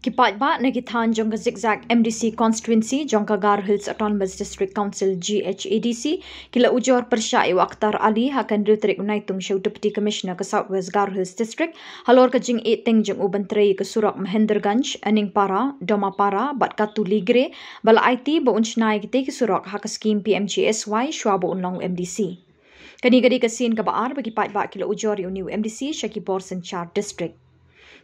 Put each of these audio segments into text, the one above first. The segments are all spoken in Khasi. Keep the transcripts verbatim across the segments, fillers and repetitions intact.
Ki paidbah na ki thaiñ jong ka Zikzak M D C constituency jong ka Garo Hills Autonomous District Council, G H A D C, ki la ujor pyrshah ïa u Akhtar Ali ha ka hynriew tarik u Naitung sha u Deputy Commissioner ka South West Garo Hills District halor ka jingïehtieng jong u ban trei ïa ka surok Mahendraganj, Aningpara, Domapara bad Katuli Gre, ba la aiti ba un shna ïa kitei ki surok ha ka skhim P M G S Y shwa ba un long M D C. Kane ka dei ka sien kaba ar ba ki paidbah ki la ujor ïa une u M D C sha ki bor synshar district.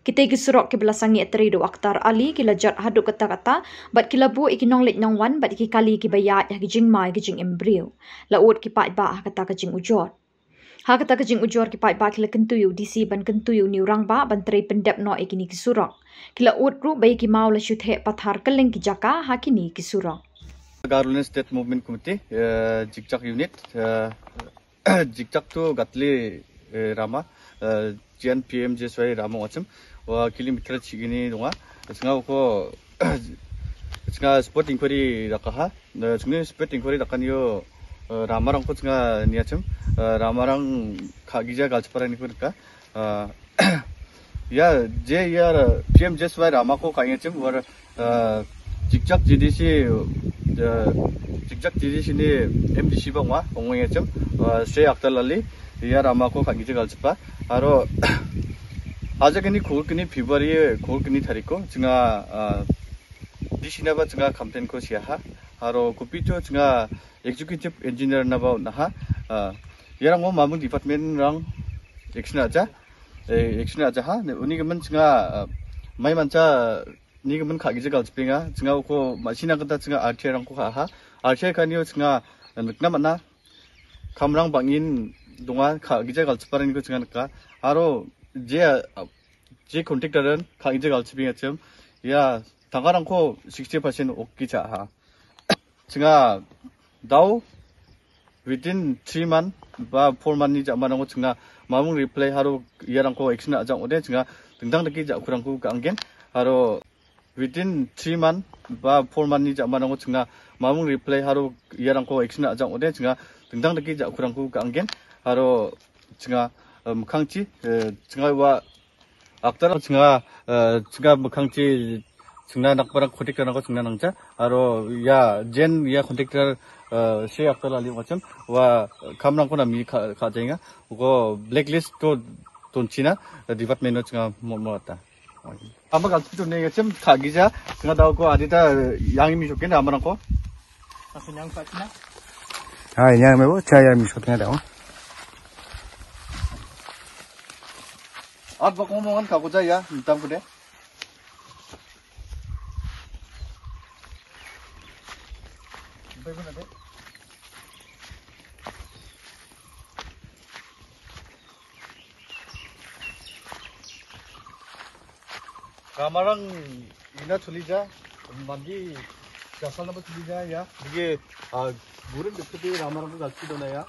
Kitei ki surok kiba la sangeh trei da u Akhtar Ali ki la jot haduh katta katta bad ki la buh ïa ki nongleit nongwan bad ïa ki kali kiba ïaid ha ki jingma ïa ki jingim briew. La ud ki paidbah ha kata ka jingujor. Ha kata ka jingujor ki paidbah ki la kyntu ïa u D C ban kyntu ïa une u rangbah ban trei pyndep noh ïa kine ki surok. Ki la ud ruh ba ïa ki maw la shu theh pathar kylleng ki jaka ha kine ki surok. Garo Hills State Movement Committee, eh, Zikzak Unit, eh, Zikzak to Katuli, eh, Rama, eh, jian P M G S Y Rama ong ka jingim, wa kilometer chigini dunga, jingim ko, jingim spot inquiry da ka ha, eh, jingim spot inquiry da ka nio, eh, Ramarang ko jingim nia jingim, eh, Ramarang ka gija gal chapara ni ko ka, eh, ya, je ya, P M G S Y Rama ko ka nia jingim, war, eh, Zikzak G D C, eh, Zikzak G D C ni M D C bang wa, ong nia jingim, eh, Sri Akhtar Ali, ya Rama ko ka gija gal chapa, aro, aja kini khul kini February, khul kini tarik ko, jingim, eh, D C na ba jingim campaign ko sia ha, aro, kopito jingim executive engineer na ba na ha, eh, ya rang o mamung department rang, action aja, eh, action aja ha, ne, uni ka man jingim, eh, mai mancha, ni ka man ka gija gal chapinga, jingim ko machine kata jingim archer rang ko ha ha, archer ka nio jingim, eh, na mana, Kamrang bangin dunga ka gija gal chapara ni ko jingim ka, aro, je, eh, je contractor ran ka gija gal chapinga jingim, ya, tangka rang ko sixty percent ok ki cha ha. Jingim dau, within three month, ba four month ni jama nang jingim mamung reply haro ya rang ko action ajang ode jingim dingdang daki ja kurang ko ka anggen haro within three month, ba four month ni jama nang jingim mamung reply haro ya rang ko action ajang ode jingim dingdang daki ja kurang ko ka anggen haro jingim, um, khangchi, eh, jingim wa Akhtar jingim, eh, jingim makhangchi jingim nak parang contractor nang ko jingim nangcha. Aro ya jen ya contractor, eh, Sri Akhtar Ali macam wa kamrang ko na mi ka, ka jingim. Ko blacklist to ton China, eh, department no jingim mo, mo ta. Ama gal tu ne jingim ka gija jingim dau ko adita yang mi jokin ama nang ko. Masih nyang kat sini. Hai, nyang me bo, cha ya mi shot nga da. At bak ngomong kan ka ko ja ya, mintam ko de. Bai ko na de. Ramarang ina chuli ja, mandi jasal na ba chuli ja ya. Dige, ah, burin dikti Ramarang ko galti dona ya.